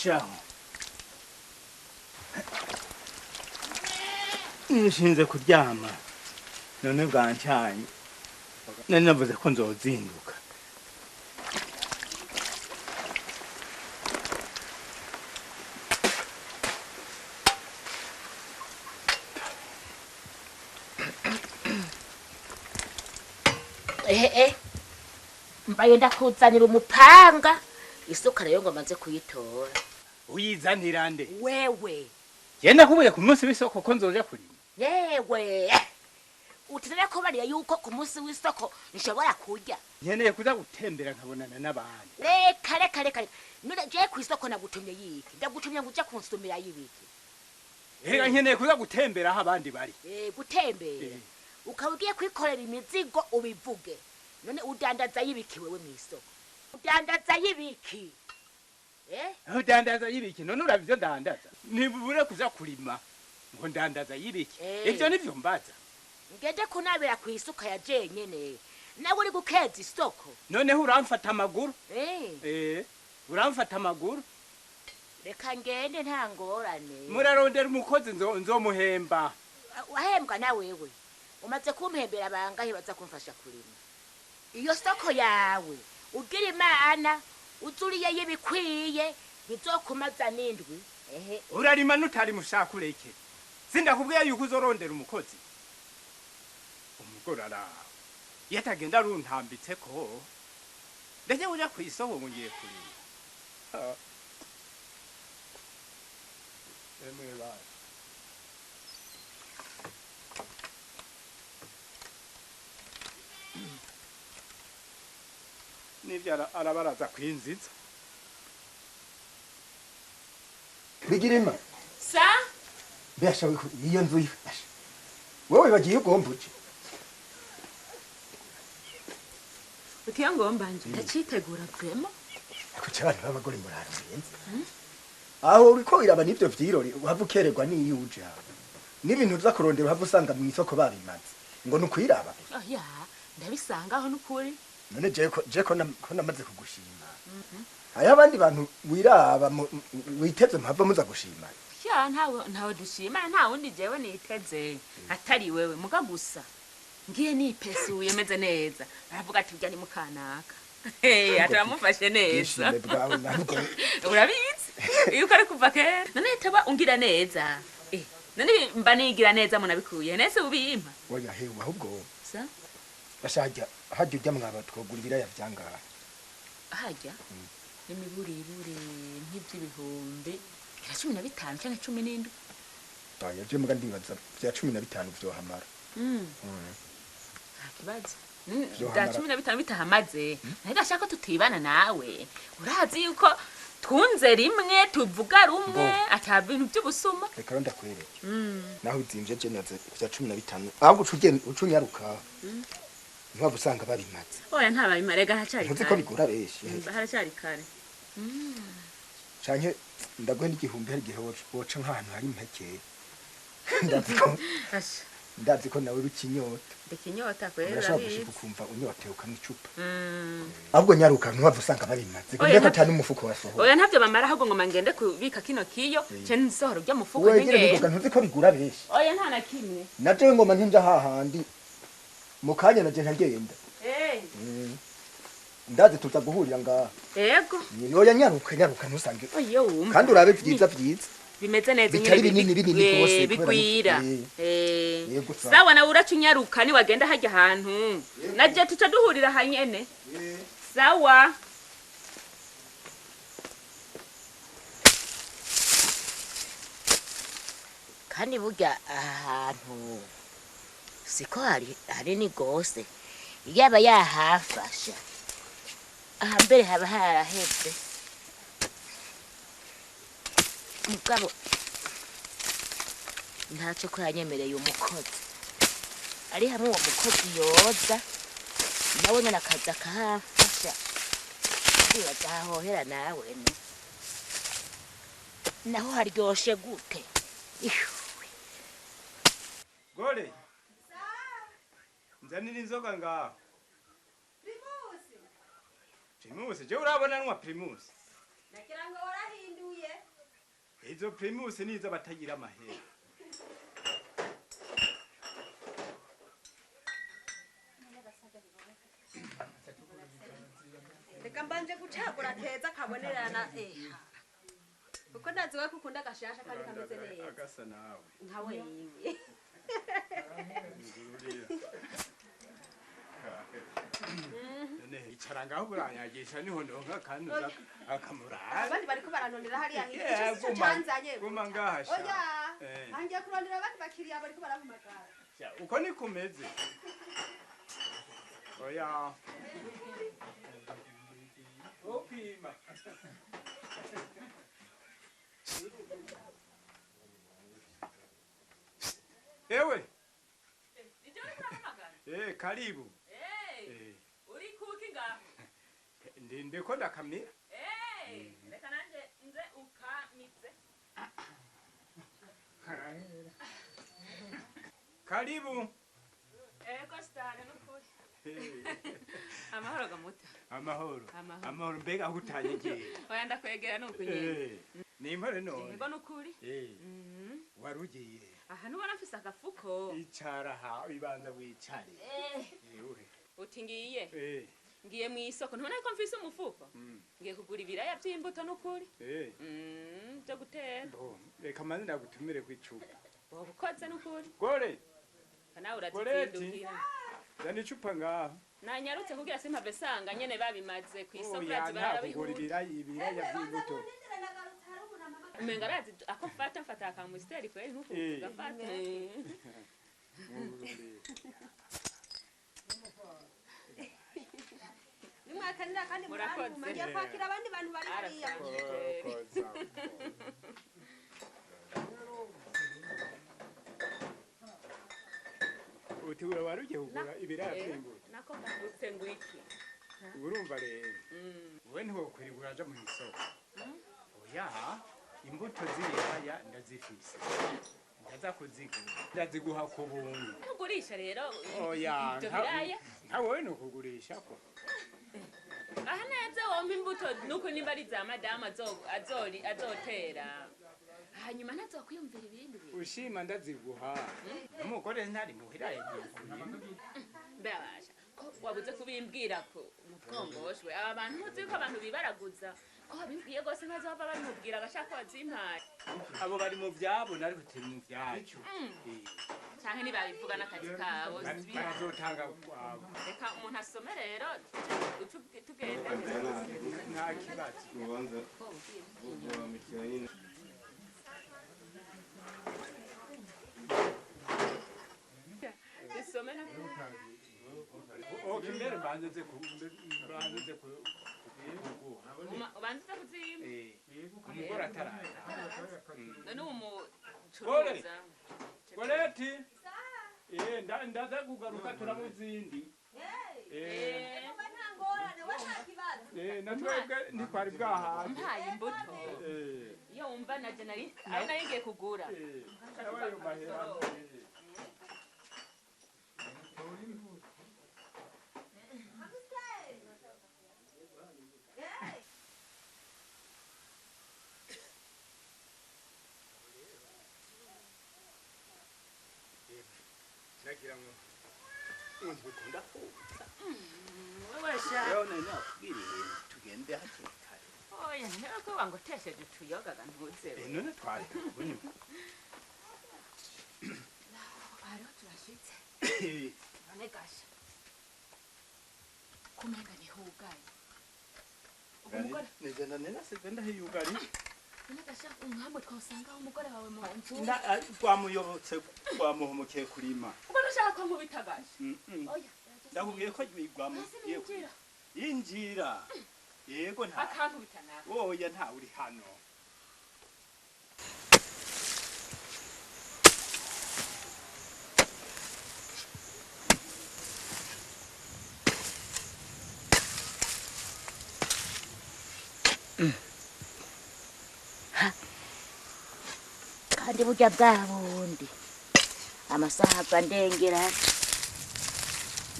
Shaho nishinze kuryama none bwancanye nari navuze ko nzozinduka. Mbaye ndakuzanira umupanga isuka rero ngo maze kuyitora. Uyizanira nde? Wewe. Je ndakubuye ku munsi w'isoko ko nzoja kurima. Yewe. Utinera ko bariya yuko ku munsi w'isoko nshobora kurya. Nkeneye kuza gutembera nkabonana n'abandi. Reka reka reka. None je ku isoko nagutumye yiki? Ndagutumye ngo uje kunsumira yibiki. Reka nkeneye kuza gutembera aho abandi bari. Gutembera. Ukaba ugiye kwikorera imizigo ubivuge. None udandaza yibiki wewe mu isoko? Udandaza yibiki? Udandaza yibiki none uravyo ndandaza. Nibubure kuza kurima ngo ndandaza yibiki. Ivyo nivyo mbaza. Ngende kunabira ku isuka ya jenyene. Nawe uri gukeza isoko. Noneho uramfata amaguru? Uramfata amaguru? Reka ngende nta ngorane. Murarondera umukozi nzomuhemba. Wahembwa na wewe. Umaze kumpembera bangahe baza kumfasha kurima. Iyo soko yawe ugira Imana uzuriye yibikwiye bizokumaza n'indwi. Urarima nutari mushakureke. Sindakubwiye yuko uzorondera umukozi. Umugore araho. Iyo atagenda aruntambitse ko ndetse uja kw'isoko ngo ngiye kurima. Emwe bae. Nivyo arabaraza kwinziza. Bigirima. Sa? Mbasha iyo nzu ifasha. Wewe bagiye ugombuje. Utiya ngomba nje ndacitegura vrema. Kuki abantu b'abagore murarenze? Aho uriko iraba nivyo vyirori uhava ukererwa niyo uja. N'ibintu uza kurondera uhava usanga mu isoko babimaze. Ngo nukwiraba. Oya, ndabisangaho nukuri. None je ko namaze kugushima. Aya abandi bantu wiraba witeze mpava muza gushima. Ya ntawe dushima nta wundi jewe niteze atari wewe muga gusa. Ngiye nipesuye meze neza. Baravuga ati ujya ni mukanaka. Ataramufashe neza. Urabizi? Yuko ari kuva kera. None taba ungira neza. None mba nigira neza munabikuye. Nese ubimpa. Oya hewe ahubwo. Sa? Bashajya hajya ujya mwaba twogura ibiraya vyangaha. Hajya? N'imiburiburi nk'iby'ibihumbi 15 canke 17. Oya je muga ndibaza vya 15 vyohamara. Nta kibazo. Da 15 bitahamaze. Ntabwo ashaka tutibana nawe. Urazi yuko twunze rimwe tuvuga rumwe ata bintu by'ubusuma. Reka ndakwereke. Naho uzimvye je naze vya 15. Ahubwo ucunyaruka. Ntabwo usanga babimaze. Oya nta babimarega haracyari kare. Ntuzi ko bigura benshi. Haracyari kare. Canke ndaguhe n'igihumbi hari igihe woca nk'ahantu hari impeke. Ndazi ko nawe ukinyota. Ndikinyota kwera. Urashobora gushika ukumva unyotewe ukamwa icupa. Ahubwo nyaruka ntuhava usanga babimaze. Kuko atari umufuko wasohoye. Oya ntavyo bamara ahubwo ngo mangende kubika kino kiyo ce nsohora urya mufuko ngende. Ntuzi ko bigura benshi. Oya nta na kimwe. Naje ngoma ntinja hahandi. Mukanya naje ntagenda. Ndazi tuza guhurira ngaha. Yego. Oya nyaruka ntusange. Oyo wumva. Kandi urabe vyiza vyiza. Bimeze neza nyine binini binini gose bigwira. Sawa nawe uracunyaruka ni wagenda hajya ahantu. Naje tuca duhurira hanyene. Sawa. Kandi burya ahantu siko hari hanini gose, yaba yahafasha aha mbere haba haraheze. Mugabo ntacyo ko yanyemereye umukozi ari hamwe, uwo mukozi yoza nawe nyine akaza akahafasha, ndibaza hahohera nawe ne naho haryoshe gute. Ihuwe. Gore, nzanira inzoga ngaho. Primusi. Primus, je urabona nywa Primus? Nagira ngo warahinduye. Izo Primus ni iz'abatagira amahera. Reka mbanje gucagura keza kabonerana eha. Kuko ndazi we kukunda gashasha kandi kameze neza. Agasa nawe. Nka wewe. None icara ngaho buranyagisha niho ndonka kandi akamurara. Abandi bariko baranonera hariya hirya. Ico sico canzanye. Guma ngaha sha. Oya. Angiye kurondera abandi bakiriya bariko barampamagara. Sha, uko ni kumeze. Oya. Opima. Ewe. Eh, karibu. Eh, uri kuki ngaho? Ndiko ndakamira. Eh, reka nanje nze ukamitse. Karibu. Ego stane nukuri. Amahoro gamuta. Amahoro. Amahoro mbega aho utanyegeye. Oya ndakwegera nukunyene. Ni impore none. Ego nukuri. Warugiye. Aha nubona mfise agafuko. Icara ha ibanza wicare. Ewe. Uti ngiye. Ngiye mu isoko ntubona ko mfise umufuko. Ngiye kugura ibiraya by'imbuto nukuri. Byo gutera. Reka manze ndagutumire kwicupa. Wobukoze nukuri. Gore. Nawe urazindukira. Zana icupa ngaho. Nanyarutse kugira simpave sanga nyene babimaze ku isoko Oya, nta kugura ibiraya by'imbuto. Umenga arazi ako mfata mfata akamusiteri kweli nkuko gafata. Nimwakanira kandi murantuma ngiye kwakira abandi bantu bari hariya. Uti warugiye kugura ibiraya by'imbuto. Nako kagutse ngwiki. Urumva rero. Wewe ntiwokwirigura aja mu isoko. Oya, imbuto z'ibiraya ndazifise. Ndaza kuzigura. Ndaziguha ku buntu. Ntugurisha rero. Oya, ibyo biraya. Nka wewe nukugurisha ko. Aha neza wompa imbuto nuko nimba ari za madamu azori azotera. Hanyuma ntazokwiyumvira ibindi bintu. Ushima ndaziguha. Umugore ntari muhira yagiye kurima. Mbabasha ko wabuze kubimbwira ko mutwongoshwe aba bantu ntuzi ko abantu bibaraguza ko babimbwiye gose ntazova babimubwira agashaka bazimpaye. Abo bari mu vyabo nariko turi mu vyacu. Canke nibabivuga n'akazi kabo. Barazotanga kwabo. Reka umuntu asome rero tugende. Nta kibazo. Ubanza. Isome na Okay, mbere mbanze ku mbanze ku ubanze kuzimba. Umugore ataraye. None umucuruza. Goreti. Ndaza kugaruka turabuzindi. Nta ngorane we nta kibazo. Natwebwe ntikwari bwahaje. Mpaye imbuto. Iyo wumva naje nari ari nari ngiye kugura. Ayo mahera. Nagira ngo ukunda koza. Wewe sha. Yone nakubwiriye tugende hakiri kare. Oya, nako wangotesheje utuyogaga ntuze. None twari kubona. Hariho turashitse. None gasha. Kumenga nihugaye. Umugore nigenda nasize ndahiyugari. None umwamwe twasanga umugore wawe mu nzu. Rwamuyobotse rwamuhumukiye kurima. Ubwo ushaka ko nkubitagashe? Oya. Ndakubwiye ko rwamugiye. Injira. Yego nta. Akankubita nawe. Oya nta uri hano. Kandi burya bwa bundi amasaha ava ndengera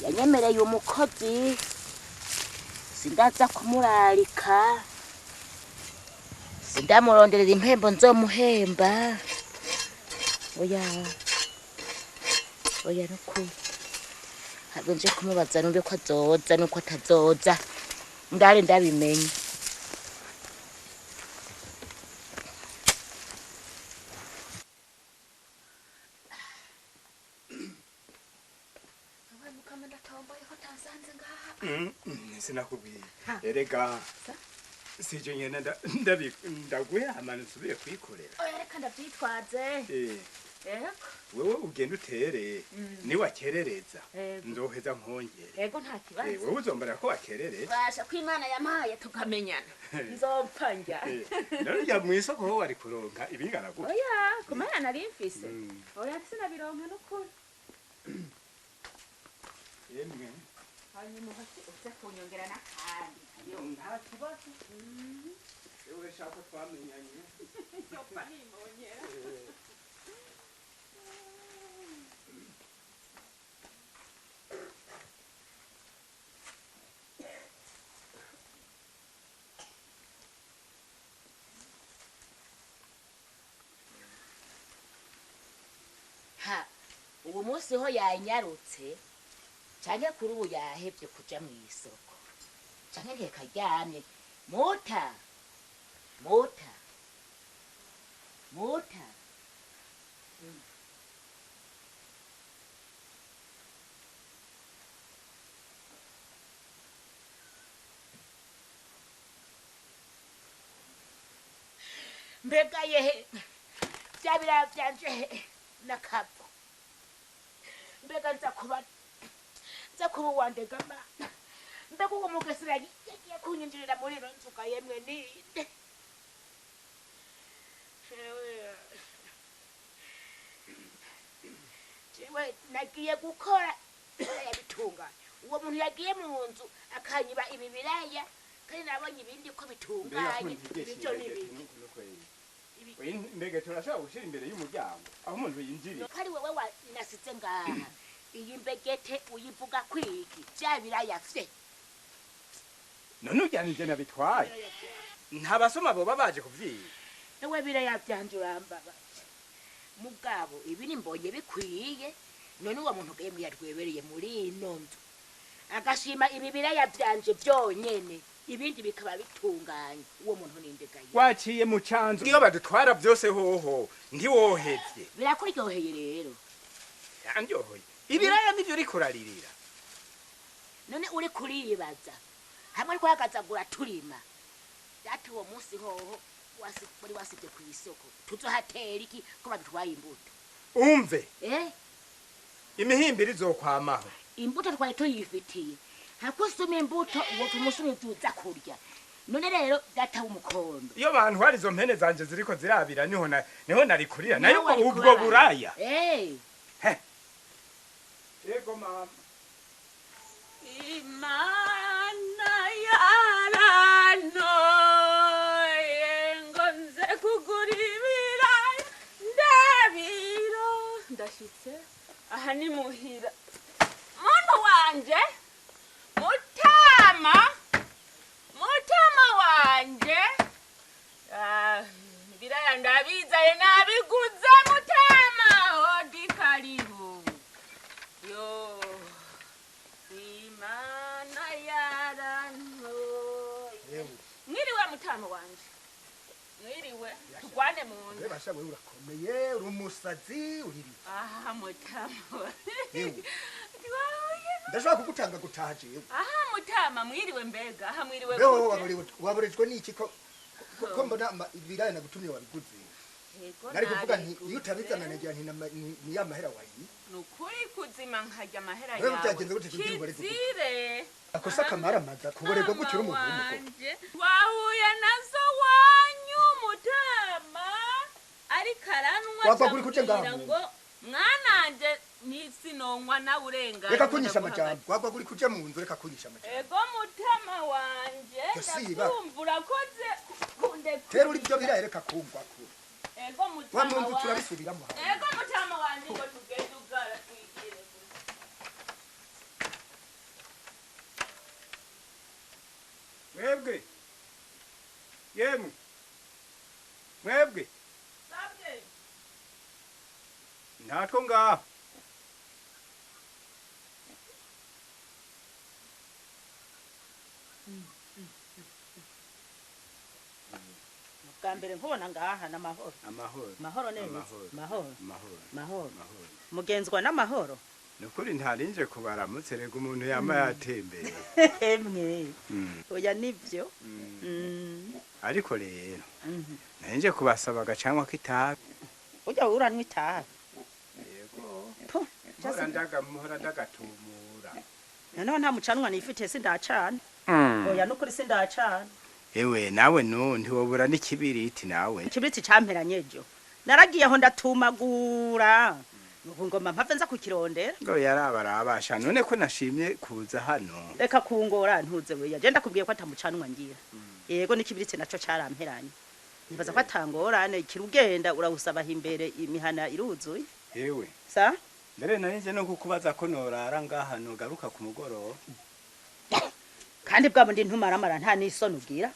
yanyemereye umukozi sindaza kumurarika sindamuronderera impembo nzomuhemba oya oya nukuri habe nje kumubaza numve ko azoza nuko atazoza ndari ndabimenye. Sinakubwiye erega sije nyene ndaguhama nsubiye kwikorera. Oya reka ndavyitwaze. Yego wewe ugenda utere ni wakerereza nzoheza nkongere. Yego nta kibazo. Wewe uzombara ko wakerereza basha ko Imana yampaye tukamenyana nzopfa njya. None ujya mu isoko ho wari kuronka ibingana gute? Oya kumana nari mfise. Oya sinabironka n'ukuri. Yemwe hanyuma hasi uze kunyongera n'akandi. Nta kibazo. Ewe shaka twamenyanye. Nzopfa nimonyera. Ha, uwo munsi ho yanyarutse canke kuri ubu yahevye kuja mw'isoko canke ntekaryamye. Muta muta muta mbega yehe vya biraya vyanje nakapfa mbega nza kuba wandega mana mbega uwo mugesera yagiye kunyinjirira muri ino nzuka yemwe ninde? Jewe nagiye gukora yabitunganya uwo muntu yagiye mu nzu akanyiba ibi biraya kandi nabonye ibindi ko bitunganye ibyo n'ibindi. Mbega turashobora gushyira imbere y'umuryango aho umuntu yinjiriye. Ko ari wewe wanasize ngaha iyi mbegete uyivuga kwiki vya biraya fye? None ujyanije nabitwaye nta basoma boba baje kuvyiba. Ewe biraya vyanje urambabaje mugabo ibi nimbonye bikwiye. None uwo muntu gemwe yatwebereye muri ino nzu agashima ibi biraya vyanje vyonyene ibindi bikaba bitunganye uwo muntu nindegaye waciye mu canzu iyo badutwara byose hoho ntiwohevye. Birakuryoheye rero. Yandyohoye ibiraya nivyo uriko uraririra. None uri kuribaza hamwe twahagazagura turima dati uwo munsi hoho wari wasivye kw'isoko tuzohatera iki ko badutwaye imbuto? Umve imihimbiri izokwamaho imbuto twari tuyifitiye hakusuma imbuto uwo tumusubiza uza kurya. None rero data w'umukondo iyo bantu hari izo mpene zanje ziriko zirabira niho niho narikurira nayo ubwo buraya. Yego mama. Imana yarantoye ngo nze kugura ibiraya ndabiro ndashitse aha ni muhira muntu wanje mutama mutama wanje ibiraya ndabizaye nabiguze mutama hodi karibu yo Imana yarantoye. Mwiriwe mutama wanje. Mwiriwe tugwane mu nzu. Basha wewe urakomeye uri umusazi uriri. Aha mutama. Ndashaka kugutanga gutaha jewe. Aha mutama mwiriwe mbega aha mwiriwe. Wewe waborejwe n'iki ko Ko mbona ibirayi nagutumye wabiguze. Nari kuvuga nti iyo utabizana nagira nti ni ya mahera wayi. Nukuri kuzima nkarya amahera yawe. Byagenze gute kugira ubare gute? Kizire. Akosa kamara maza kuborerwa gutyo uri umuntu w'umugore. Wahuye nazo wanyu mutama ariko aranwa. Wapfa kuri kuce ngaho. Ngo mwananje ntisinonywa nawe urengana. Reka kunyisha amajambo. Wagwa kuri kuce mu nzu reka kunyisha amajambo. Ego mutama wanje ndakumva urakoze kundekura. Tera uri byo birayi reka kungwa ko. Ego mutama wanje. Turabisubiramo. Ego mutama wanje ngo tugende ugara twigire. Mwebwe. Yemwe. Mwebwe. Sabwe. Natwo ngaho. Bwa mbere nkubona ngaha n'amahoro. Amahoro. Mahoro neza. Mahoro. Mahoro. Mahoro. Mugenzwa n'amahoro. Nukuri ntarinje kubaramutse rega umuntu yama yatembeye. Emwe. Oya nivyo. Ariko rero nanje kubasaba agacanywa kitabi. Ujya uranywa itabi? Yego. Mpora ndagatumura. Noneho nta mucanwa nifite sindacana. Oya nukuri sindacana. Ewe nawe no ntiwobura n'ikibiriti nawe. Ikibiriti camperanye ejo. Naragiye aho ndatumagura. Nubu ngoma mpave nza kukirondera. Ngo yarabarabasha none ko nashimye kuza hano. Reka kungora ntuze weya. Je ndakubwiye ko atamucanwa ngira. Yego n'ikibiriti naco caramperanye. Nibaza ko atangorane kirugenda urawusaba imbere imihana iruzuye. Ewe. Sa? Mbere narinje no kukubaza ko norara ngaha nogaruka ku mugoroba. Kandi bwabo ndi ntumaramara nta nisoni ubwira.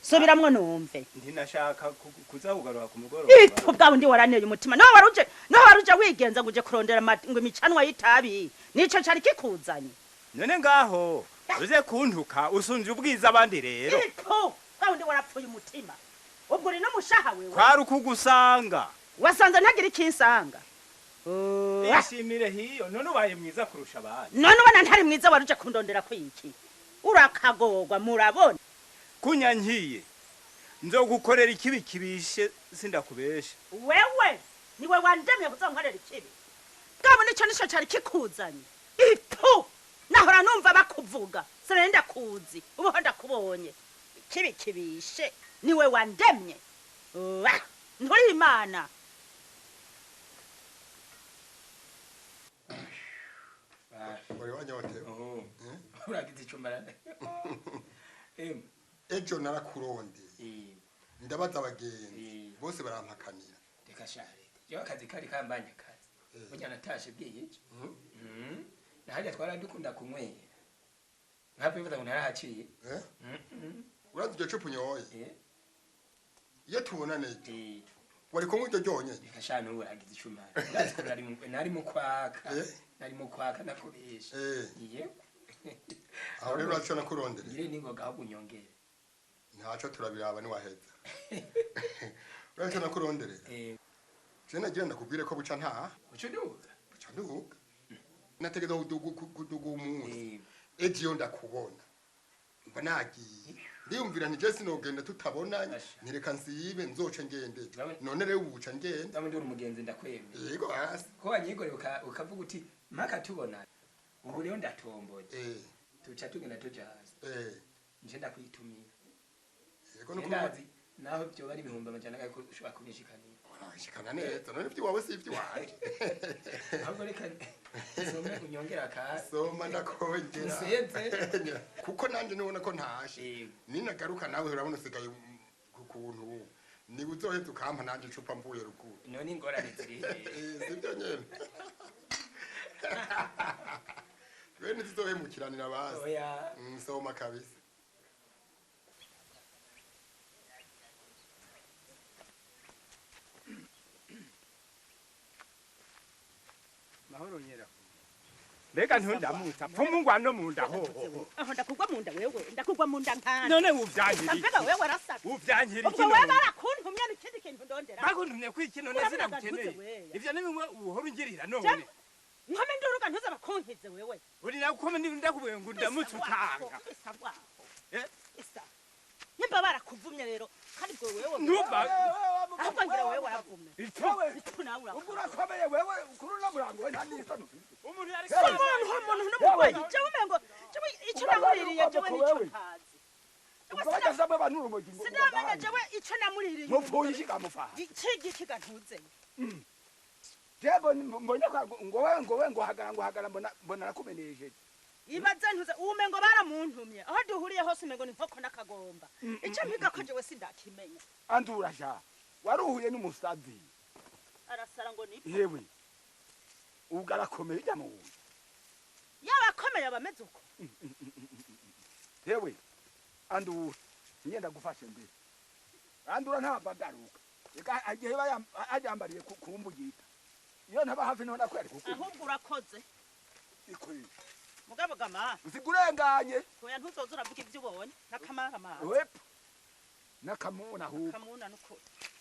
Subiramwo numve. Ntinashaka kuza kugaruka ku mugoroba. Ito bwabo ndi waraneye umutima. No waruje wigenza nguje kurondera ngo imicanwa y'itabi. Nico cari kikuzanye. None ngaho uze kuntuka usunje ubwiza abandi rero. Ito bwabo ndi warapfuye umutima. Ubwo uri no mushaha wewe. Kwari ukugusanga. Wasanze ntagira ikinsanga. Ishimire hiyo none ubaye mwiza kurusha abandi. None ubona ntari mwiza waruje kundondera ko iki. Urakagorwa murabona. Kunyankiye nzogukorera ikibi kibishe sindakubesha. Wewe niwe wandemye kuzonkorera ikibi. Bwabo nico nico cari kikuzanye. Ipu nahora numva bakuvuga sinenda kuzi ubuho ndakubonye. Ikibi kibishe niwe wandemye. Nturi Imana. Wari wanyotewe. Uragize icumba. Ejo narakurondeye. Ndabaza abagenzi bose barampakanira. Reka share. Yo akazi kari kambanye akazi. Burya natashe bwiye ejo. Nahajya twaradukunda kunywera. Nkabivuga ngo narahaciye. Urazi iryo cupa unyoye? Iyo tubonana ejo. Wari kunywa iryo ryonyene? Reka sha n'ubu uragize icuma. Ndazi ko nari mu kwaka. Nari mu kwaka nakubesha. Yego. Aho rero uraco nakurondere. Ngire ningoga ahubwo unyongere. Ntaco turabiraba niwaheza. Uraco nakuronderera. Je nagira ndakubwire ko buca ntaha. Buca uduga? Buca nduga. Nategeza kuduga umunsi. Ejo iyo ndakubona. Mba nagiye. Ndiyumvira nti je sinogenda tutabonanye. Ntireka nsibe nzoce ngende. None rero ubu buca ngenda. Ndamwe ndi umugenzi ndakwemeye. Yego hasi. Ko wanyigore ukavuga uti mpaka tubonana. Ubu rero ndatomboje. Tuca tugenda tuja hasi. Nje ndakwitumira. Yego nuko ndazi naho byo bari 400 ariko ushobora kunishikanira. Urashikana neza none ivyo wawe si ivyo wanje. Ahubwo reka some unyongera ka. Soma ndakongera. Nsenze. Kuko nanje nibona ko ntashe. Ninagaruka nawe urabona usigaye kukuntu. Ni uzoheza ukampa nanje icupa mvuye ruguru. None ingorane ziri. Sivyo nyene. Bene tuzohemukiranira basi. Oya. Soma kabisa. Mahoro nyera. Mbega ntundamutsa pfumungwa no munda hoho. Aho ndakugwa munda wewe, ndakugwa munda nkana. None uvyankira. Mbega wewe warasaka. Uvyankira iki? Ubwo wewe barakuntumye n'ikindi kintu ndondera. Bakuntumye kwiki none sinagukeneye. Ivyo ni bimwe uhora ungirira none. Nkome nduruka ntuze bakunkize wewe. Uri nakukome ndakubwiye ngo ndamutse utanga. Isa. Nimba barakuvumye rero kandi bwo wewe Ndumva. Ahubwo ngira wewe waravumye. Ipfu nawe ubwo urakomeye wewe kuri uno murango we nta n'isoni ufise. Umuntu yari umuntu umuntu n'umurwayi jewe umengo jewe ico namuririye jewe nico ntazi. Ubwo bagazamwe abantu urumogi ngo Sinamenya jewe ico namuririye. Mupfuye ikigamufaha. Iki giki gantuze. Jebo mbonye ngo wewe ngo wewe ngo hagara ngo hagara mbona mbona nakumenesheje. Ibaze ntuze umengo baramuntumye aho duhuriye hose umengo ni nkoko nakagomba. Ico mpiga ko jewe sindakimenya. Andura sha waruhuye n'umusazi. Arasara ngo ni yewe ubwo arakomeye ijya mu yabakomeye abameze uko. Yewe andura ngenda gufashe mbere. Andura ntabwo agaruka. Eka agiye ajambariye kumbugita. Iyo ntaba hafi none akwari kuko. Ahubwo urakoze. Ikwiye. Mugabo gama. Usigurenganye. Oya ntuzoza uravuga ivyo ubonye nakamara mazi. Wepo. Nakamuna huko. Kamuna nuko.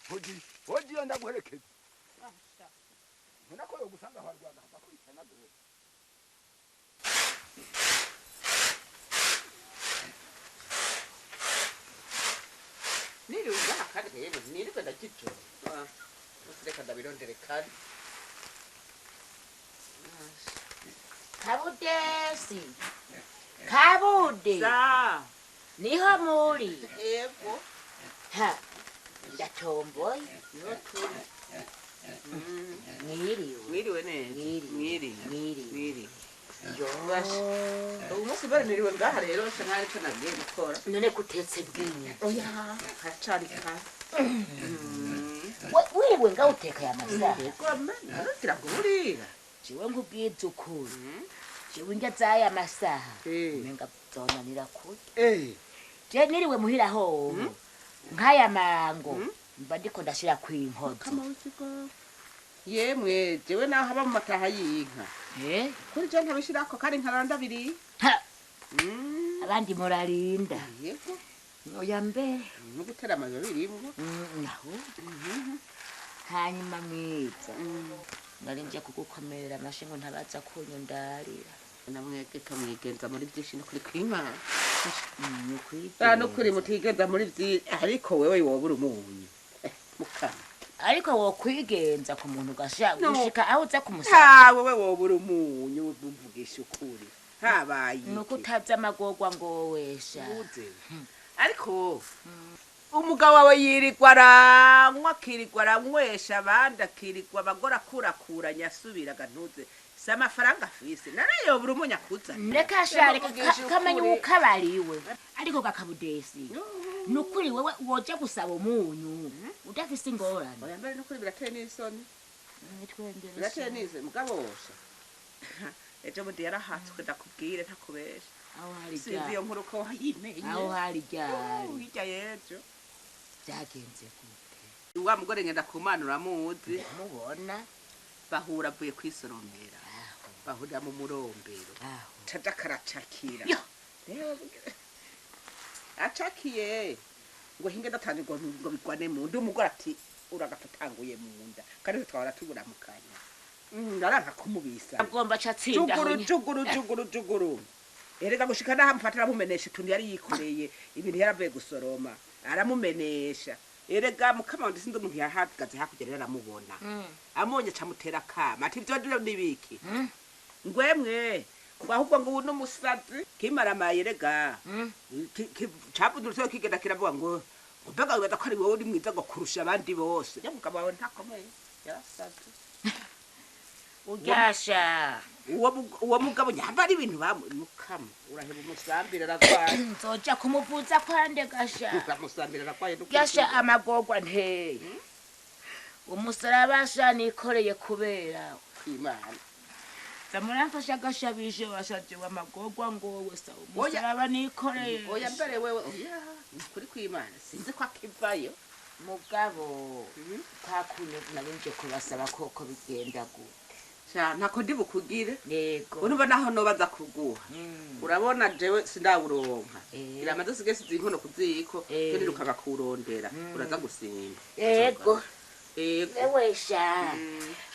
Hoji, hoji ndaguherekeza. Nako yo gusanga aho Rwanda bakurikirana gose. Niri ugaha kandi rero niriko ndakijo. Reka ndabirondere kandi. Kabudesi. Kabude. Sa. Niho muri. Yego. Ha. Ndatomboye. Niho turi. Mwiriwe. Mwiriwe neza. Mwiriwe. Mwiriwe. Yo. Uyu munsi bari niriwe ngaha rero nsa nkaho aricyo nagiye gukora. None kutetse bwinyi. Oya, haracari kare. Wiriwe ngaho uteka aya masaha. Yego, narutira ngo burira. Jewe nkubwiza ukuri. Jewe indya z'aya masaha. Umenga zonanira kurya. Je niriwe muhira hoho. Nk'aya mango. Mba ndiko ndashira kw'inkozo. Yemwe jewe naho haba mu mataha y'inka. Kuri je ntabishirako kandi nkaranda biri. Abandi murarinda. Yego. Oya mbere. No gutera amababi birimwo. Naho. Hanyuma mwiza. Nari nje kugukomerera amashe ngo ntabaza kunyundarira. Namwegeka mwigenza muri byinshi no kuri kwimana. Nukwita. No kuri mutigenza muri byinshi ariko wewe wobura umunyu. Mukama. Ariko wokwigenza ku muntu ugasha gushika aho uza kumusaba. Ha wewe wobura umunyu umvugisha ukuri. Habaye. Nuko utaza amagorwa ngo wesha. Ariko umugabo wawe yirirwa aranywa akirirwa aranywesha abandi akirirwa abagore akurakuranya asubira agantuze. Si amafaranga afise narayobura umunyakuza. Reka sha reka kamenya ukabariwe. Ariko gakabudesi. Nukuri wewe woja gusaba umunyu udafise ingorane. Oya mbere nukuri birateye n'isoni. Birateye n'isoni mugabo wosha. Ejo bundi yarahatswe ndakubwire ntakubesha. Aho hari ryari. Sinzi iyo nkuru ko wayimenye. Aho hari ryari. Hirya y'ejo. Byagenze gute? Wa mugore ngenda kumana uramuzi. Mubona. Bahura avuye kwisoromera. Bahurira mu murombero. Caja karacakira. Acakiye. Ngo hinge ndatanirwa ngo bigwane mu nda umugore ati uragatatanguye mu nda kandi twahora tuburamukanya. Ndaranka kumubisa. Agomba catsinda. Juguru juguru juguru juguru. Erega gushika nahamufata aramumenesha utuntu yari yikoreye ibintu yaravuye gusoroma aramumenesha. Erega mukama ndi sinzi umuntu yahagaze hakurya rero aramubona. Amonye camutera kama ati ibyo ndiro nibiki. Ngwemwe ahubwo ngo uno musazi kimaramaye erega. Cabudurutse kigenda kiravuga ngo mbega wibaza ko ari wowe uri mwiza ngo kurusha abandi bose. Nyamugabo wawe ntakomeye yarasaze. Uryasha. Uwo mugabo nyamba ari ibintu bamukama uraheba umusambira aragwaye. Nzoja kumuvuza kwande gasha. Uramusambira aragwaye. Gasha amagorwa nteye. Umusaraba nikoreye kubera Imana. Zamuramfasha gasha bije washaje amagorwa ngo wesa umusaraba nikoreye. Oya mbere wewe oya kuri kwimana sinzi ko akivayo. Mugabo kwakunye narinje kubasaba koko bigenda gute. Sha ntako ndi bukugire. Yego. Urumva naho nobaza kuguha. Urabona jewe sindawuronka. Iramaze sigese zinkono kuziko cyo nirukaga kurondera. Uraza gusimba. Yego. Yego. Ewe sha.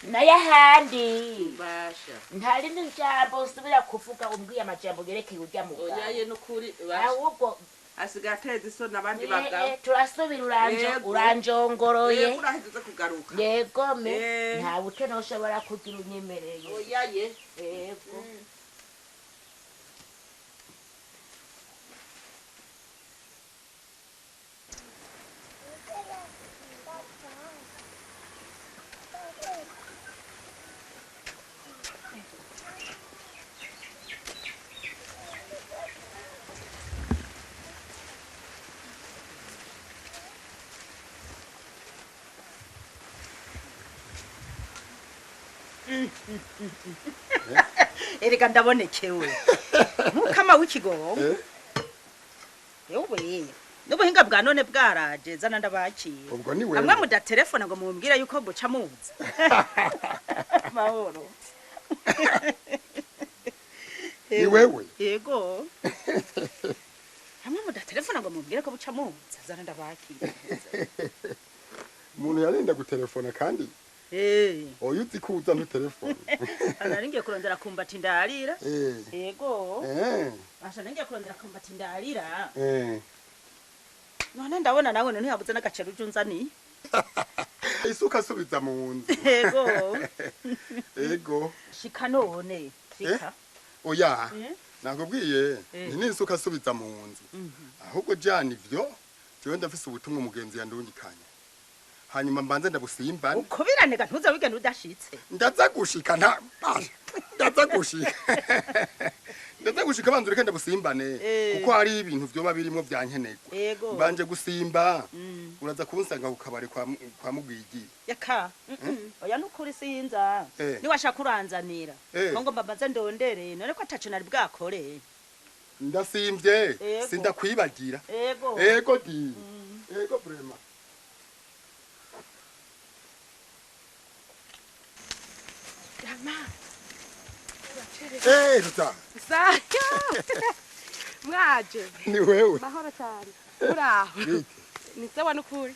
Naye ahandi. Basha. Ntari n'ijambo usubira kuvuga umbwiye amajambo yerekeye urya mugabo. Oya ye nukuri basha. Ahubwo Asigaye ateza isoni abandi bagabo. Turasubira uranjongoroye. Yego uraheze kugaruka. Yego me nta buke noshobora kugira unyemereye. Oya ye. Yego. Erega ndabonekewe mukama w'ikigongo yewe n'ubuhinga bwa none bwaraje zana ndabakiye amwe mudaterefona ngo mumbwire yuko buca muza mahoro ni wewe yego amwe mudaterefona ngo mumbwire ko buca muza zana ndabakiye umuntu yarinda gutelefona kandi oyo uzi kuza ntutelefone. Nari kurondera kumbati ndarira. Yego. Asha ngiye kurondera kumbati ndarira. None ndabona nawe none ntihabuze n'agaceri ujunzani. Isuka subiza mu nzu. Yego. Yego. Shika none. Shika. Oya. Nakubwiye ni n'isuka subiza mu nzu. Ahubwo jana ivyo jewe ndafise ubutumwa umugenzi yandungikanye. Hanyuma mbanze ndabusimbana ukubirane ntuze wigenda udashitse ndaza gushika nta ndaza gushika ndaza gushika banze ureke ndabusimbane kuko hari ibintu vyoba birimo vyankenerwa mbanje gusimba uraza kunsanga ku kabare kwa mugwigi yaka oya nukuri sinza ni washaka uranzanira ngo mbanze ndondere none ko ataco nari bwakore ndasimvye sindakwibagira ego di ego brema Ruta. Sayo. Mwaje. Ni wewe. Mahoro cyane. Uraho. Ni sawa nukuri.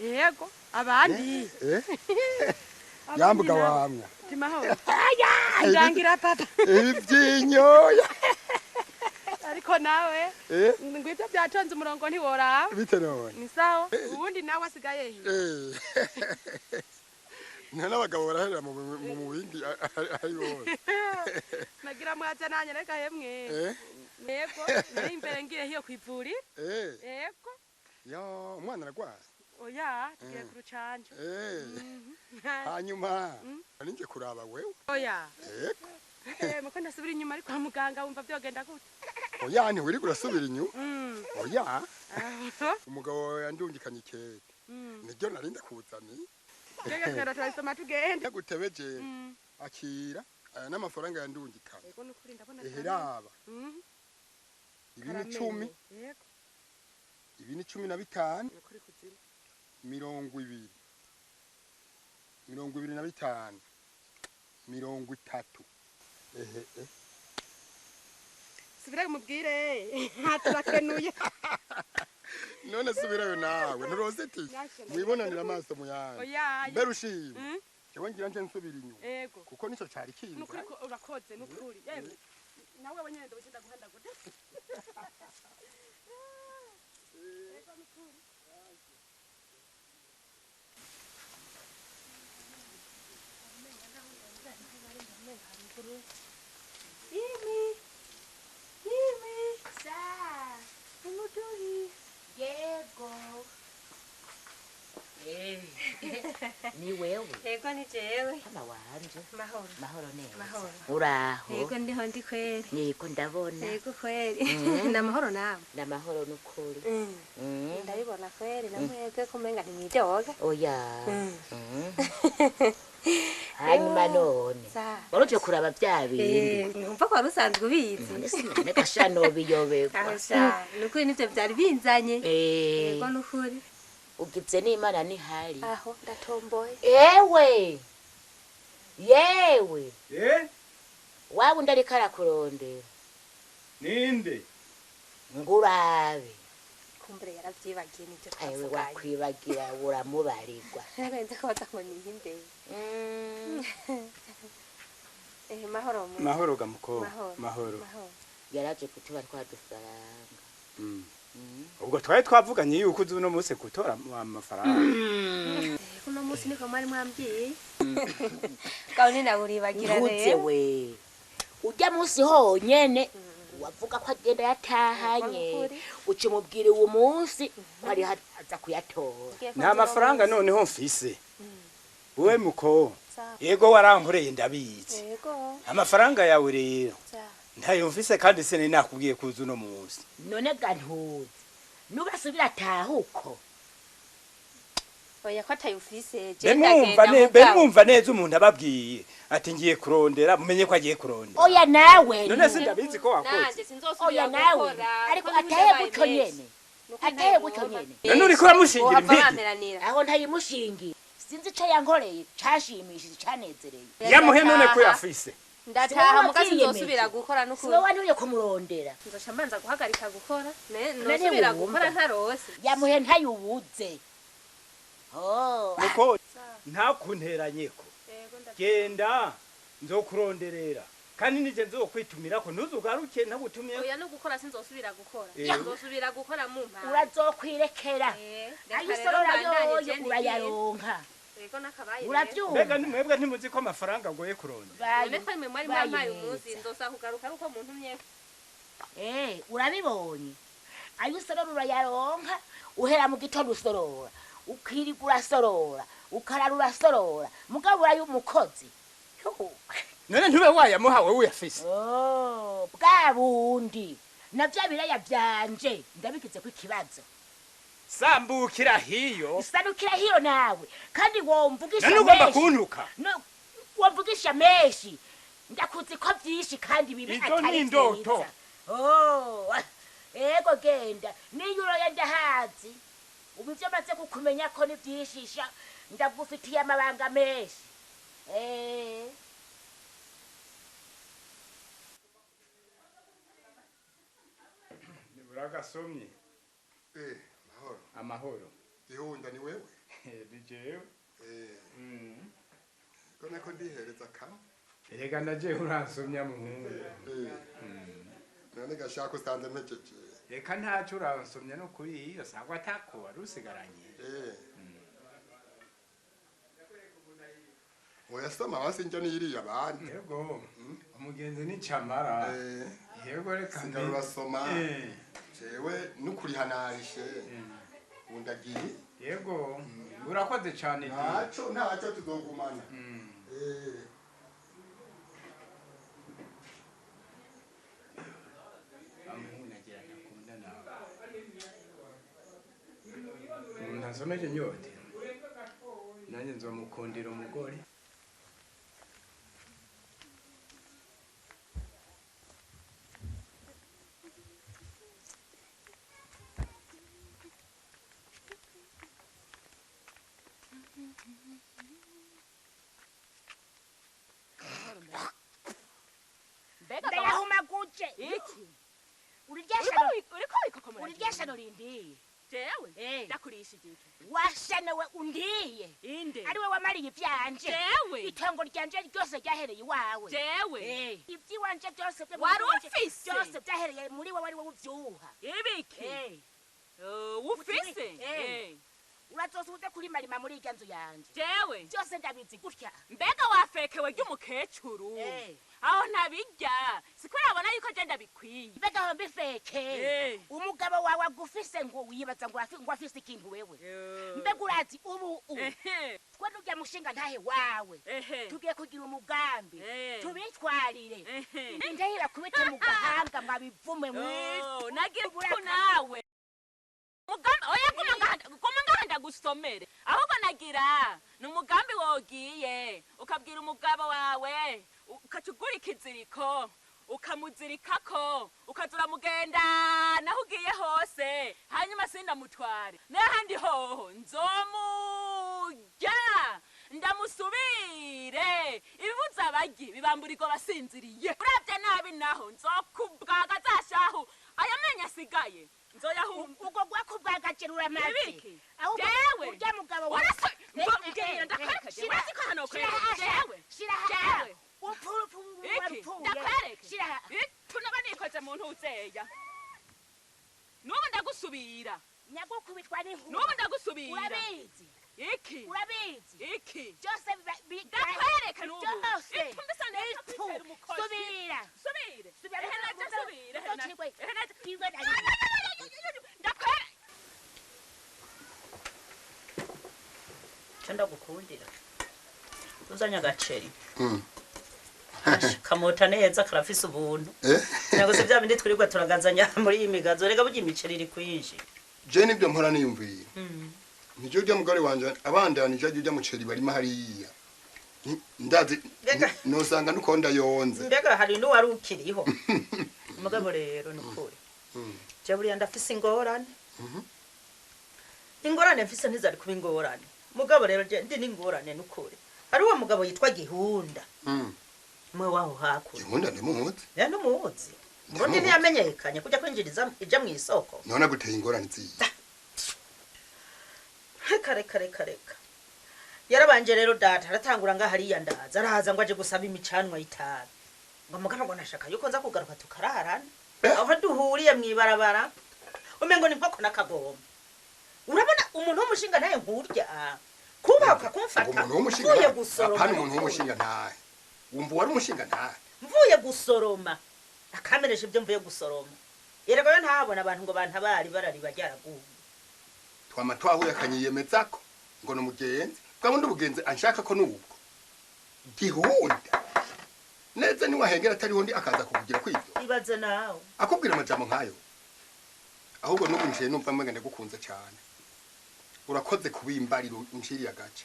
Yego, abandi. Yambuga wamya. Ti mahoro. Ndangira papa. Ivyinyoya. Ariko nawe ngwibyo byatonze umurongo ntiworaba. Bite none. Ni sawa. Ubundi nawe asigaye he? Nana abagabo barahera mu bindi ari bose. Nagira mwaza nanye reka hemwe. Yego, nari imbere ngiye hiyo kwivurira. Yego. Yo, umwana aragwaye. Oya, tugiye ku rucanje. Hanyuma ninje kuraba wewe. Oya. Yego. Muko ndasubira inyuma ariko kwa muganga wumva byogenda gute? Oya, ntiwiri kurasubira inyuma. Oya. Umugabo yandungikanye ikete. Niryo narinda kuzani. Rega twera turasoma tugende. Yagutebeje. Akira aya n'amafaranga yandungikanye. Yego nukuri ndabona. Eheraba. Ibi ni 10. Yego. Ibi ni 15. Nukuri kuzima. 20. 25. 30. Ehe. Subira kumubwire. Haturakenuye. None subirayo nawe nturoze iti mwibonanira amaso muyandi. Oya. Mbere ushima. Jewe ngira nje nsubira inyuma. Yego. Kuko nico cari kinza. Nukuri urakoze nukuri. Yemwe. Nawe wenyene ndobishinda guhandagura. Yego nukuri. Imi. Imi. Sa. Umuduhi. Yego. Ni wewe. Yego ni jewe. Kama wanje. Mahoro. Mahoro neza. Mahoro. Uraho. Yego ndiho ndi kweri. Yego ndabona. Yego kweri. Na mahoro nawe. Na mahoro nukuri. Ndabibona kweri na mwebwe kumenga ntimwidoga. Oya. Hanyuma none. Waruje kuraba bya bindi. Numva ko warusanzwe ubizi. Neka shano biyobegwa. Aho sha, nukuri nivyo byari binzanye. Yego nukuri. Ugize n'Imana ni hari. Aho ndatomboye. Ewe. Yewe. Wawe ndarika arakurondera. Ninde? Ngurabe. Kumbure yaravyibagiye nivyo twavugaye. Ewe wakwibagira uramubarirwa. Nararenze ko batakoni imbere. Mahoro mu. Mahoro gamuko. Mahoro. Yaraje kutuba twa dufaranga. Ubwo twari twavuganye yuko uzi uno munsi gutora amafaranga. Uno munsi niko mwari mwambwiye. Kaone naburibagira Ntuze rero. we. Ujya munsi honyene wavuga ko agenda yatahanye, uca umubwira uwo munsi ko ari aza kuyatora. Nta mafaranga noneho mfise. Wewe muko. Yego warankoreye ndabizi. Yego. Amafaranga yawe rero Sawa. ntayo mfise kandi sinari nakubwiye kuza uno munsi. None ga ntuzi. Nubasubira ataha uko. Oya ko atayufise. Be mwumva ne be mwumva neza umuntu ababwiye ati ngiye kurondera mumenye ko agiye kurondera. Oya nawe. None sindabizi ko wakoze. Nanje sinzosubira Oya nawe. gukora. Ariko atahe gutyo nyene. Atahe gutyo nyene. None uriko uramushingira impigi. Aho ntayimushingira. Sinzi ico yankoreye cashimishije canezereye. Yamuhe none ko yafise. Ndataha muga sinzosubira gukora Siwe n'ukuri. wantumye kumurondera. Nzoca mbanza guhagarika gukora. Ne None nosubira wumva. gukora ntarose. Yamuhe ntayubuze. Oh. Muko ntakunteranyeko. Genda nzokuronderera. Kandi nije nzokwitumira ko ntuzugaruke ntagutumye. Oya no gukora sinzosubira gukora. Eh. Nzosubira gukora mu mpamvu. Urazokwirekera. Reka Ayo rero usorora mbandanye yoyo je nigire. urayaronka. Yego nakabaye. Uravyumva? Mbega ni mwebwe ntimuzi ko amafaranga agoye kurondera. None ko mwe mwari mwampaye umunsi nzosa kugaruka ari uko muntumye. Eh, urabibonye. Ayo usorora urayaronka, uhera mu gitondo usorora, ukirirwa urasorora, ukarara urasorora, mugabo urayo umukozi. None ntube wayamuha wewe uyafise. Oh, bwa bundi. Na vya biraya vyanje ndabigize ko ikibazo. Sambukira hiyo. Sanukira hiyo nawe. Kandi womvugisha None ugomba menshi. kuntuka. No, womvugisha menshi. Ndakuzi ko vyinshi kandi bibi Izo atari ni indoto. vyiza. Oh, ego genda. Niyo uroya ndahazi. Ubu ivyo maze kukumenya ko ni vyishisha ndagufitiye amabanga menshi. Eh. Uragasomye. Eh, mahoro. Amahoro. Gihunda ni wewe? Ni jewe. Eh. Ko nako ndihereza kamwe. Erega ndaje uransomya muhungu. Eh. None gashaka usanze mpejeje. Reka ntacyo uransomya no kuri iyo sangwa atako wari usigaranye. Eh. Oya soma basi njya niyiriye abandi. Yego. Umugenzi ni camara. Eh. Yego reka Sigara urasoma. Eh. Jewe nukuriha narishe. Undagiye. Yego. Urakoze cyane. Ntacyo ntacyo tuzogumana. Eh. Umuntu asomeje nyote. Nanjye nzomukundira umugore. Ndayahumaguje. Iki? Uriko wikokomora. Urya shano rindiye. Jewe? Eh. Ndakurisha igiki. Washana we undiye. Inde. Ari we wamariye ivyanje. Jewe? Itongo ryanje ryose ryahereye iwawe. Jewe? Eh. Ivy'iwanje byose byo Wari muri wanje ufise? byose byahereye muri wewe ari wowe uvyuha. Ibiki? Eh. Ufise? Eh. Urazosa uze kurimarima muri irya nzu yanje. Jewe? Byose ndabizi gutya. Mbega wafekewe ry'umukecuru. Eh. Aho ntabirya. Siko yabona yuko je ndabikwiye. Mbega aho mbifeke. Eh. Umugabo wawe agufise ngo wibaza ngo ngo afise ikintu wewe. Mbega urazi ubu twe nurya mushinga ntahe wawe. Tugiye kugira umugambi. Tubitwarire. Indahe bakubite mu gahanga mwabivume Oh, nagira nawe. Mugambi oya guma ngaha ndagusomere. Ahubwo nagira ni umugambi wogiye ukabwira umugabo wawe ukacugura ikiziriko ukamuzirikako ukaza uramugenda naho ugiye hose hanyuma sindamutware n'ahandi hoho nzomurya ndamusubire ibibuza abagi bibamburirwa abasinziriye uravye nabi naho nzokubwaga zashahu aya menyo asigaye nzoyahu ubwo gwakubwagajira uramaze. Ibiki? Ahubwo Jewe? urya mugabo Warasa- mbwira ndakwereka jewe. Urazi ko hano kwereka jewe? Jewe? Upfu Iki? warupfuye. Ndakwereke? Shira Tunaba nikoze mu ntuzeya. N'ubu ndagusubiye. ndagusubira. Nyagukubitwa n'inkuba. N'ubu ndagusubira. Urabizi. Iki. Urabizi. Iki. Byose ndakwereka n'ubu. Byose. Itumbisa neza kwitera umukozi. Subira. Subire. Subira. Ehe naje subire. Ehe naje. Ndakwereka. Cyo ndagukundira. Uzanye agaceri. Kamota neza karafise ubuntu. Ntabwo se bya bindi twirirwa turagazanya muri iyi migazo rega burya imiceri iri kwinshi. Je nibyo mpora niyumviye. Nijyo rya mugore wanje abandanije ajya muceri barimo hariya. Ndazi nosanga nukonda yonze. Mbega hari n'uwari ukiriho. Umugabo rero nukuri. Je buriya ndafise ingorane. Ingorane mfise ntizari kuba ingorane. Mugabo rero je ndi n'ingorane nukuri. Hari uwo mugabo yitwa Gihunda. Mwe waho hakurya. Gihunda ndimuzi. Ya numuzi. Ubundi ntiyamenyekanye kujya kwinjiriza ija mu isoko. None guteye ingorane ziyi. Kare kare kare. Yarabanje rero data aratangura nga hariya ndaza arahaza ngo aje gusaba imicanwa y'itabi. Ngo mugabo ngo nashaka yuko nza kugaruka tukararana. Aho duhuriye mwibarabara umengo ni nkoko nakagoma. Urabona umuntu w'umushinga naye nkurya. Kuba ukakumfata. Umuntu w'umushinga gusoroma. Hano umuntu w'umushinga ntahe. Wumva wari umushinga ntahe. Mvuye gusoroma. Akamenesha ibyo mvuye gusoroma. Yerega yo ntabona abantu ngo bantabari barari bajyaraguye. Twama twahuye akanyiyemezako ngo no mugenzi. Bwa bundi bugenzi anshaka ko nubwo. Gihunda. Neza ni wahengera atari hondi akaza kukugira kwivyo. Ibaze nawe. Akubwira amajambo nkayo. Ahubwo nubu nje numva mwenga ndagukunze cyane. Urakoze kubimbarira unshiriye agace.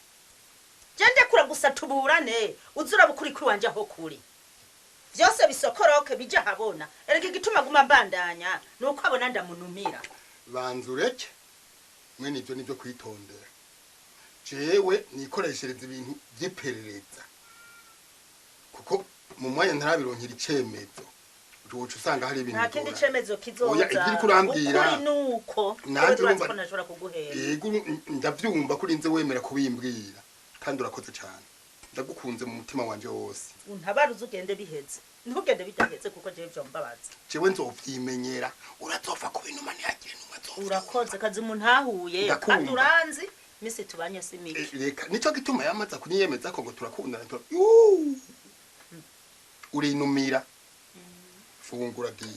Je ndekura gusa tuburane uzura bukuri kuri wanje aho kuri. Vyose bisokoroke bija habona. Erega igituma guma mbandanya nuko abona ndamunumira. Banzureke. Mwene ivyo nivyo kwitondera. Jewe nikoreshereza ibintu by'iperereza. Kuko mu mwanya ntarabironkera icemezo. Uca usanga hari ibintu. Nta kindi cemezo kizoza. Oya ibyo kurambwira. Ukuri nuko. Nanje urumva ko nashobora kuguhera. Yego ndavyumva kuri nze wemera kubimbwira. Kandi urakoze cyane. Ndagukunze mu mutima wanje wose. Untabaruze ugende biheze. Ntugende bidaheze kuko jewe vyombabaza. Jewe nzovyimenyera. Urazova ku bintu mani yagiye numwe azova. Urakoze kazi umuntu ahuye. Kandi uranzi misi tubanye si miki. Reka nico gituma yamaza kunyiyemeza ko ngo turakundana. Urinumira. Fungura di.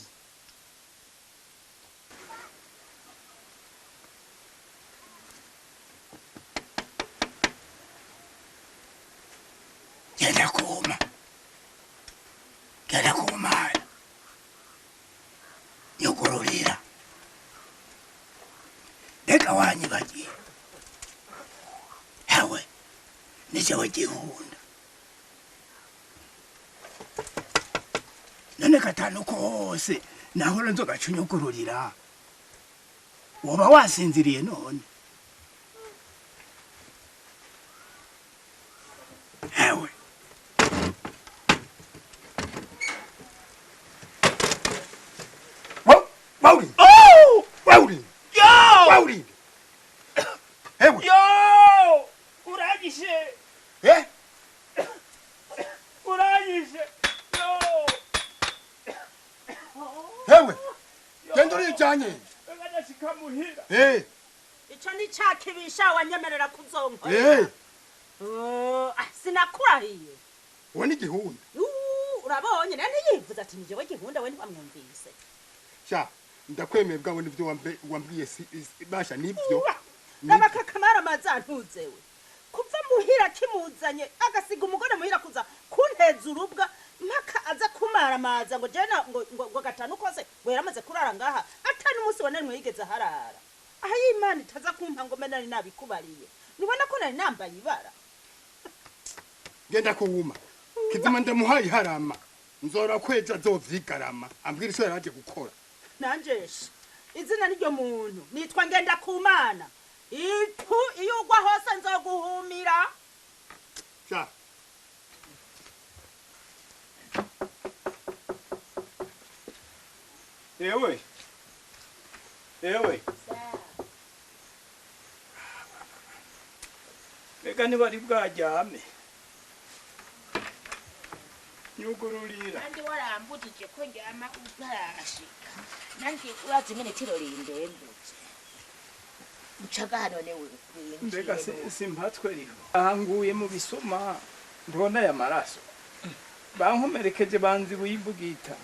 Genda kuma. Genda kuma. Nyukururira. Reka wanyibagiye. Hawe. Nijewe Gihunda. None katanu kose nahora nzogacunyukururira. Woba wasinziriye none. Hawe. Wauri. Oh! Wauri. Yo! Wauri. Hewe. Yo! Uranyishe. Eh? Uranyishe. Yo! Hewe. Genda urijanye. Ndashika muhira. Eh. Ico ni cakibisha wanyemerera kuzonkora. Eh. Sinakurahiye. Wowe ni Gihunda. Urabonye nani yivuze ati nije we Gihunda we ntibamwumvise. Sha ndakwemeye bwawe nivyo wambwiye basha nivyo. Nabakakamara mazantuzewe. Kuva muhira kimuzanye agasiga umugore muhira kuza kunteza urubwa mpaka aza kumara amaza ngo jena ngo gatanu kose ngo yaramaze kurara ngaha atari umunsi wa narimwe yigeze harara. Aha y'Imana itaza kumpa ngo mbe nari nabikubariye. Nubona ko nari nambaye ibara. Genda kuwuma. Kizima ndamuhaye harama. Nzora kweja azovyigarama ambwira ico yaraje gukora. Nanjeshe izina niryo muntu nitwa ngenda kumana. Itu iyo ugwa hose nzoguhumira. Sha. Ewe. Ewe. Reka ntibari bwaryame. Nyugururira. Kandi warambujije ko ndyama utarashika. Nanjye urazi nyene tiro rindembutse. Ucaga hano ne winjiye. Mbega simpatswe riho. Ahanguye mu bisuma ndabona aya maraso. Bankomerekeje banzi buyibugita.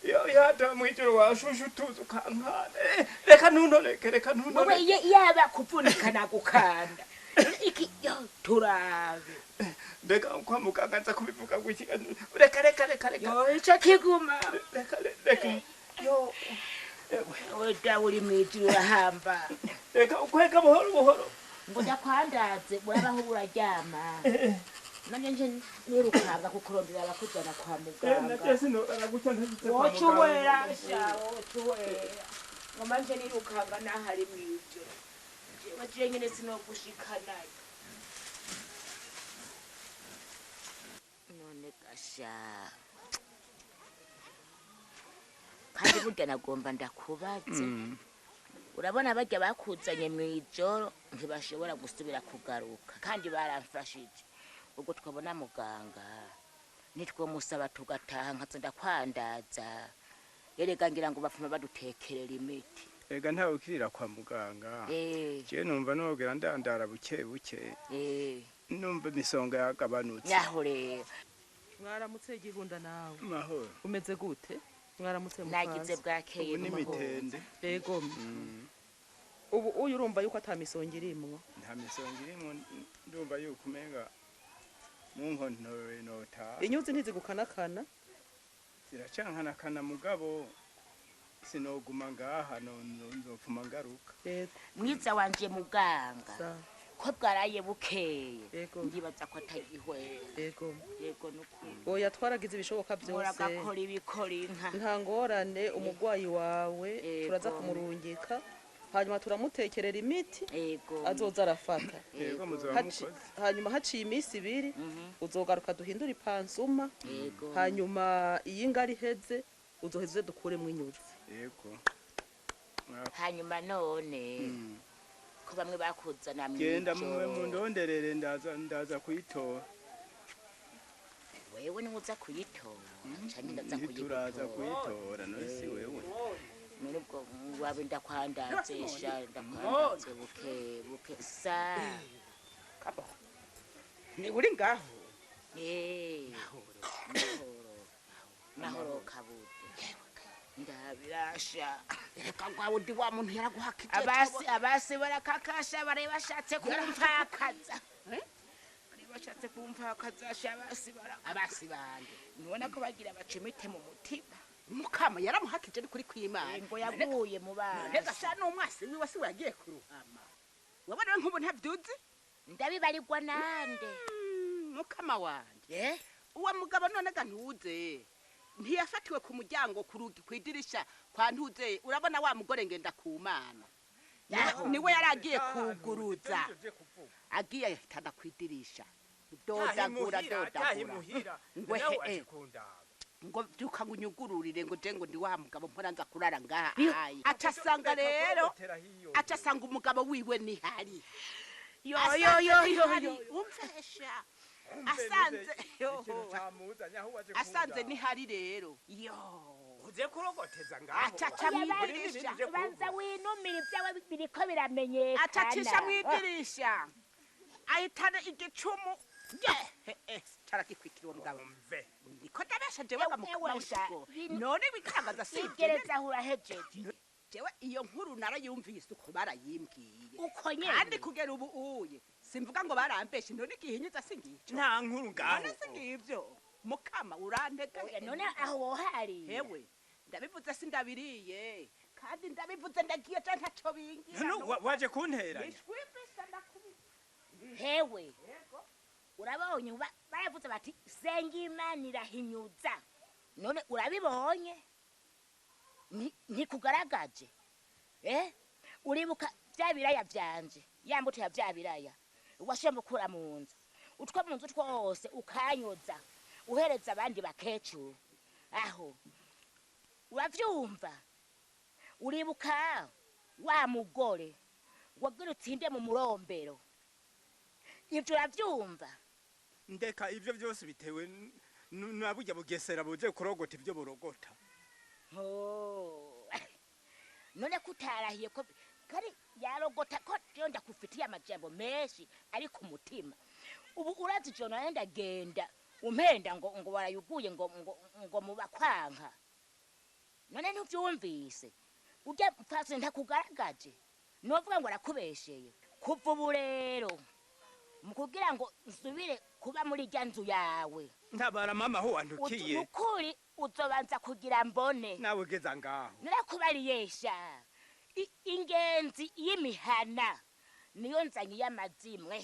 Yo yata mwijoro washushu tuzu kankana. Reka ntuntoreke, reka ntuntoreke. Wowe yaba kuvunika nagukanda. Iki yo turabe. Mbega kwa muganga nza kubivuga guki. Reka reka reka reka. Yo ico kiguma. Reka reka. Yo weda uri mwijuru urahamba. Reka ukwega buhoro buhoro. Ngo ndakwandaze urabaho uraryama. Nanje nje nirukanga kukurondera abakujana kwa muganga. Naje sinorara gutya ntazitse kwa muganga. Wocuwera sha wocuwera. Ngoma nje nirukanga nahari mwijuru. Jewe je nyene sinogushikanayo. None gasha. Kandi burya nagomba ndakubaze. Urabona bajya bakuzanye mwijoro ntibashobora gusubira kugaruka kandi baramfashije. Ubwo twabona muganga nitwo musaba tugataha nkazo ndakwandaza. Erega ngira ngo bafuma badutekerera imiti. Ega ntawe ukirira kwa muganga. Je numva nogera ndandara buke buke. Numva imisonga yagabanutse. Naho rero. Mwaramutse gihunda nawe. Mahoro. Umeze gute? Mwaramutse mukaza. Nagize bwakeye n'imitende. Yego. Ubu uyu urumva yuko atamisonga irimwo. Nta misonga irimwo ndumva yuko umenga munkontore nota. Inyuzi ntizigukanakana. Ziracankanakana mugabo sinoguma ngaha nzopfuma ngaruka. Yego. Mwiza wanje muganga. Ko bwaraye bukeye. Ndibaza ko atagihwera. Yego. Yego nukuri. Oya twaragize ibishoboka byose. Muragakora ibikora inka. Nta ngorane umugwayi wawe turaza kumurungika. Hanyuma turamutekerera imiti. Yego. Azoza arafata. Yego muzoba mukoze. Hanyuma haciye iminsi ibiri uzogaruka duhindura ipansuma. Yego. Hanyuma iyi ngari iheze uzoheze dukuremo inyuzi. Yego. Hanyuma none ko bamwe bakuzana mwijoro. Genda mwe mundonderere ndaza kuyitora. Wewe ni uza kuyitora canke ndaza kuyitora. Turaza kuyitora none si wewe. None ubwo wabe ndakwandaze sha ndakwandaze buke buke sa. Kabo. Ni uri ngaho. Mahoro. Mahoro kabude. Ndabirasha. Reka ngwawe ndi wa muntu yaraguhakije. Abasi barakakasha bare bashatse kumpfakaza. Bare bashatse kumpfakaza sha abasi bara. Abasi bande. Nubona ko bagira bacimite mu mutima. Mukama yaramuhakije kuri kwimana. Ngo yaguye mu bana. Reka sha n'umwasi wiwe si wagiye kuruhama. Wabona nkubu ntavyuzi? Ndabibarirwa nande. Mukama wanje. Uwa mugabo none ga ntuze. Ntiyafatiwe ku muryango ku rugi kwidirisha kwa ntuze urabona wa mugore ngenda kumana. Niwe yaragiye kuguruza. Agiye ahitana kwidirisha. Dodagura dodagura. Ngwe ngo byuka ngo unyugururire ngo je ngo ndi wa mugabo mpora nza kurara ngaha. Acasanga rero acasanga umugabo wiwe nihari. Yo yo yo yo umfesha. Asanze yo asanze nihari rero. Yo uze kurogoteza ngaho. Acaca mwidirisha. Banza winumira ibyawe biriko biramenyekana. Acacisha mwidirisha. Ahitana igicumu. Caragikwikira uwo mugabo. Niko ndabesha jewe bamukusha. None bigaragaza si igereza aho urahejeje. Jewe iyo nkuru narayumvise uko barayimbwiye. Uko nyene. Kandi kugera ubu uye simvuga ngo barambeshe none gihinyuza singico. Nta nkuru ngaho. None singivyo. Mukama urantega. None aho wohari. Hewe ndabivuze sindabiriye. Kandi ndabivuze ndagiye canke ntaco bingira. None waje kunteranya. Nishwibisa ndakubita. Hewe. Urabonye baravuze bati senga Imana irahinyuza. None urabibonye? Ntikugaragaje. Uribuka bya biraya byanje, ya mbuto ya bya biraya. Washemba ukura mu nzu. Utwo mu nzu twose ukanyoza. Uhereza abandi bakecuru. Aho. Uravyumva? Uribuka wa mugore wagira utsinde mu murombero. Ivyo uravyumva? Ndeka ivyo byose bitewe Na burya bugesera buje kurogota ibyo burogota. Oh. None kutarahiye ko kari yarogota ko yo ndakufitiye amajambo menshi ari ku mutima. Ubu urazi jo nawe ndagenda umpenda ngo warayuguye ngo mubakwanka. None ntuvyumvise. Urya mfase ntakugaragaje. Novuga ngo arakubesheye. Kuva ubu rero mu kugira ngo nsubire kuba muri rya nzu yawe. Ntabara mama aho wantukiye. Ukuri uzobanza kugira mbone. Nawe ugeza ngaho. Narakubariyesha. Ingenzi y'imihana niyo nzanyi y'amazimwe.